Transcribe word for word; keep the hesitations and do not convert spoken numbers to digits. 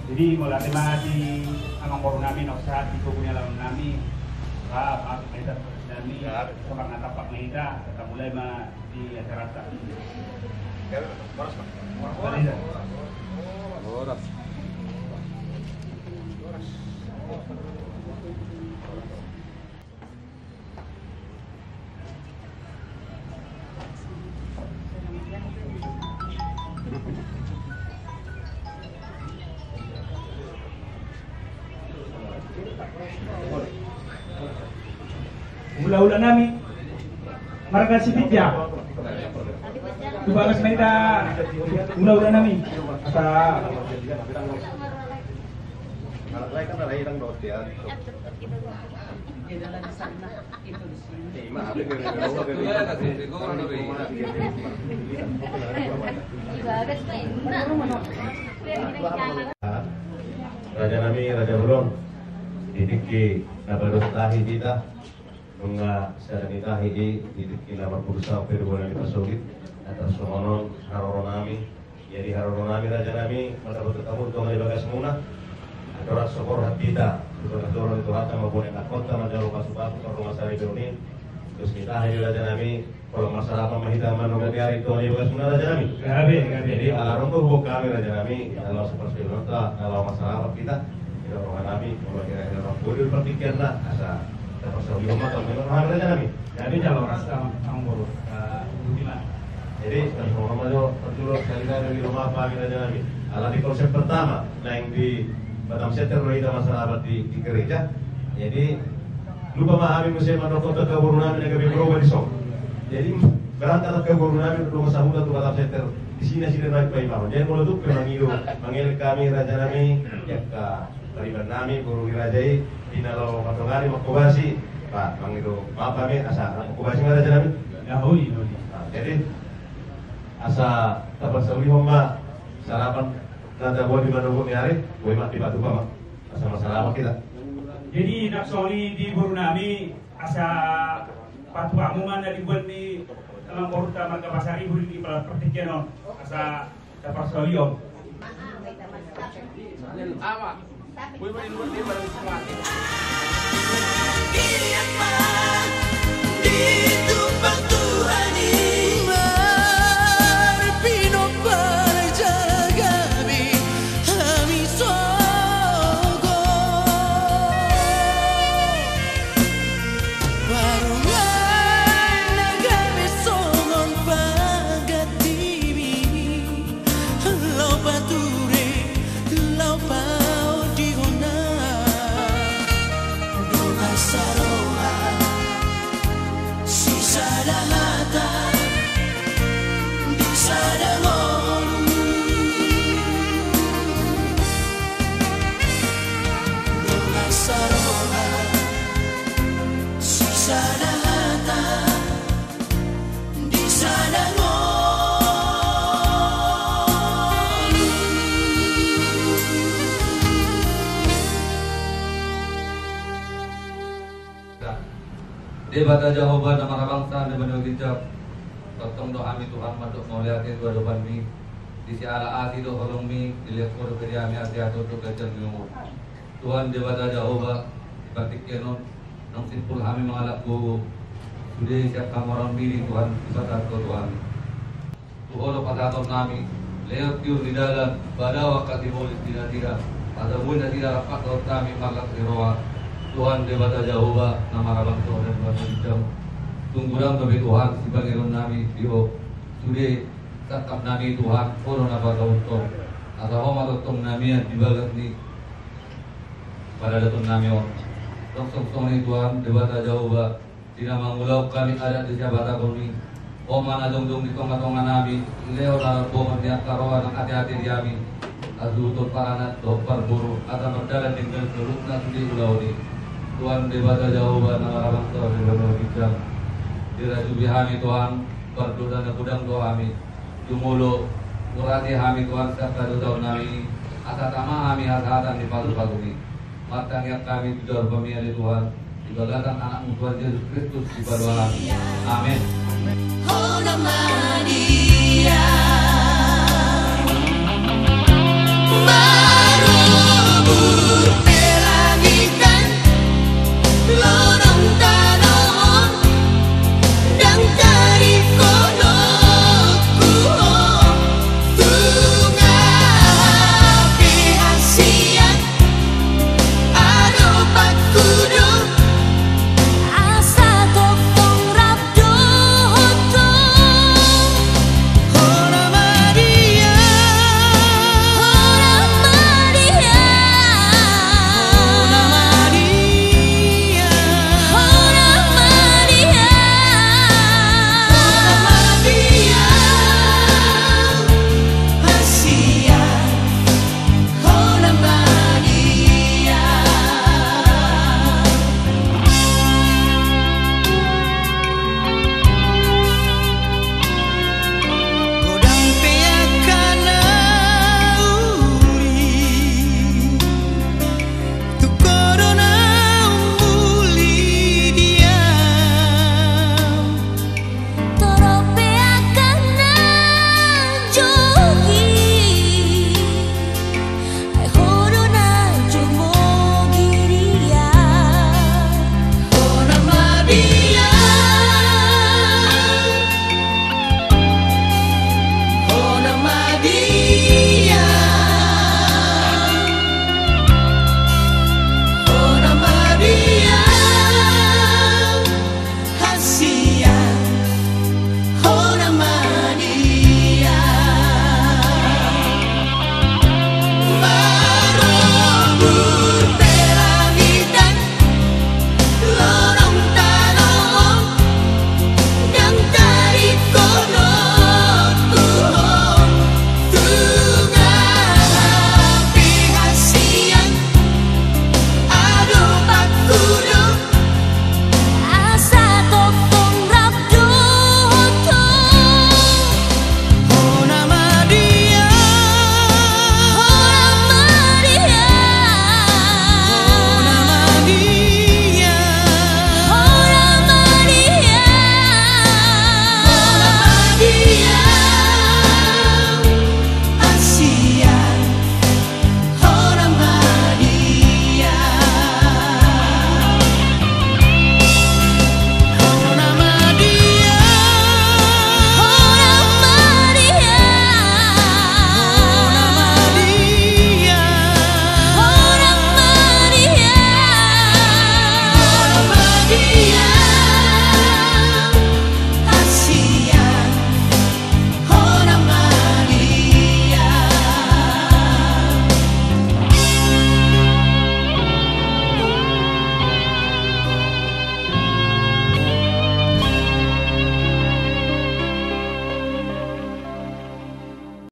Jadi, mauliate ma di amangboru nami, naung sahat di togu ni alaman nami. Ra, maaf, ma hita, nami, sabar na tampak ma hita, kita mulai ma di acaranta. Horas, Pak. Horas. Hulahula nami marga Sitinjak, tu bagas ma hita hulahula nami. Asa Raja nami, raja bolon, di tingki na bados tahi hita, nunga sada ni tahi i, di tingki na marpudun saon pe do boha na dipasogit, atas songon on haroro nami. Jadi haroro nami, raja nami, mandapothon hamu tonga ni bagasmuna. Andorang so borhat hita tu bagas joro ni Tuhanta, mamboan angka hata manjalo pasupasu pardongansaripeon i. Terus hita, hai raja nami, holan marsalaman ma hita manogot ni ari tonga ni bagasmuna, raja nami. Gabe, gabe. Jadi ala adong do huboan hami, raja nami, na laho saparsaulionta, na laho marsalaman hita. Jadi roha nami, molo hira-hira adong poda partingkianna, asa taparsaulihon ma tongon hami, raja nami. Jadi jalo rasa amangboru, eh, boti ma. Jadi, sama-sama jo, parjolo, sekali lagi, di rumah apa, kita jalan. Ala di konsep pertama, naeng di Batam Center, lo hita marsalaman di, di gereja. Jadi, lupa ma hami muse mandok angka boru nami na gabe berubah di son. Jadi, berangkat angka boru nami, rumah sahuta tu Batam Center. Di sini, sini naik paima. Jadi, molo tung pe mangido, mangelek hami, raja nami, ya, angka pariban nami, boru ni raja i, di na laho mandongani, manghobasi, ba, mangido maaf hami, asa manghobasi ma, raja nami. Ya, oi, oi. Nah, jadi, asa taparsaulihon ma salaman na taboan di manogot ni ari, boi ma dipatupa ma. Asa marsalaman hita. Jadi, nang songon i di boru nami, asa patupa hamu ma na diboan ni amangborunta marga Pasaribu di partingkian on. Asa taparsaulihon. Laho pature, laho paodihon na dongan saroha, sisada hata, di sada ngolu. Dongan saroha, sisada hata, di sada ngolu. Debata Jahowa na marhabangsa, na marhabangsa, tongtong do hami Tuhan mandok mauliate tu adopanmi, di siala asi dohot holongmi, dilehon Ho dope di hami asi, asi dohot ganjang ni umur. Tuhan Debata Jahowa, di partingkian on, naung simpul hami mangalap gogo, sude sian hamoraonmi Tuhan, dipasahat Ho tu hami. Tu Ho do pasahaton nami, lehon tiur ni dalan, padaohon angka sibolis di nasida, asa boi nasida rap dohot hami marlas ni roha. Tuhan Debata Jahowa, na marhabangsa, na marhabangsa, tung godang dope Tuhan sipangidoon nami di Ho, sude sangkap nami Tuhan, Ho do na patauton. Asa Ho ma tongtong na mian di bagas ni paradaton nami on. Tongtong songon i Tuhan Debata Jahowa, di na mangulahon hami adat di siabat agonmi, Ho ma na jongjong di tonga-tonga nami, lehon haroro ni angka roha nang ate-ate di hami, asa huhut paranak dohot parboru, asa mardalan denggan saluhutna sude ulaon i. Tuhan Debata Jahowa na marhabangsa, na marhabangsa, dirajumi hami Tuhan, pardosa na godang do hami. Jumolo, urasi hami Tuhan sian hadosaon nami, asa tama hami hasahatan ni pasu-pasumi. Martangiang hami tu jabu-jabuMi ale Tuhan, di bagasan AnakMu Tuhan Jesus Kristus Debata hami. Amen.